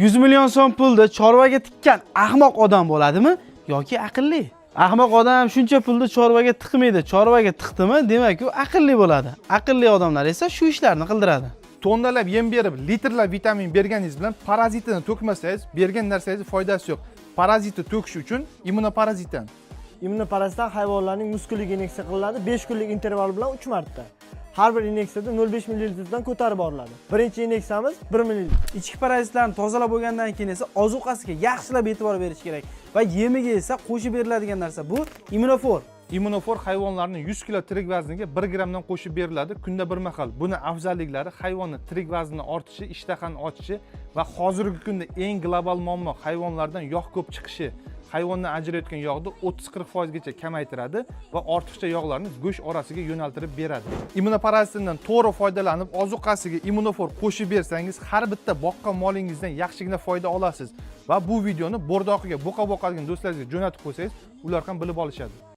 100 million so'm pulni chorvaga tikkan ahmoq odam bo'ladimi yoki aqlli? Ahmoq odam shuncha pulni chorvaga tiqmaydi. Chorvaga tiqdimi, demak u aqlli bo'ladi. Aqlli odamlar esa shu ishlarni qildiradi. Tonnalab yem berib, litrlab vitamin berganingiz bilan parazitini to'kmasangiz, bergan narsangizni foydasi yo'q. Parazitni to'kish uchun immunoparazitdan. Immunoparazitdan hayvonlarning muskuliga inyeksiya qilinadi 5 kunlik interval bilan 3 marta. Har bir inyeksiyada 0,5 millilitrdan ko'tarib boriladi. Birinchi inyeksiyamiz 1 millilitr. Ichki parazitlarni tozalab bo'lgandan keyin esa ozuqasiga yaxshilab e'tibor berish kerak va yemiga esa qo'shib beriladigan narsa bu immunofor. Immunofor hayvonlarni 100 kilo tirik vazniga 1 grammdan qo'shib beriladi kunda bir mahal. Buni afzalliklari: hayvonni tirik vaznini ortishi, ishtahani ochishi va hozirgi kunda eng global muammo, hayvonlardan yog' ko'p chiqishi. Hayvondan ajrayotgan yog'ni 30-40 foizgacha kamaytiradi va ortiqcha yog'larni go'sht orasiga yo'naltirib beradi. Immunoparazitdan to'g'ri foydalanib, ozuqasiga immunofor qo'shib bersangiz, har bitta boqqan molingizdan yaxshigina foyda olasiz va bu videoni bo'rdoqiga buqa boqadigan do'stlaringizga jo'natib qo'ysangiz, ular ham bilib olishadi.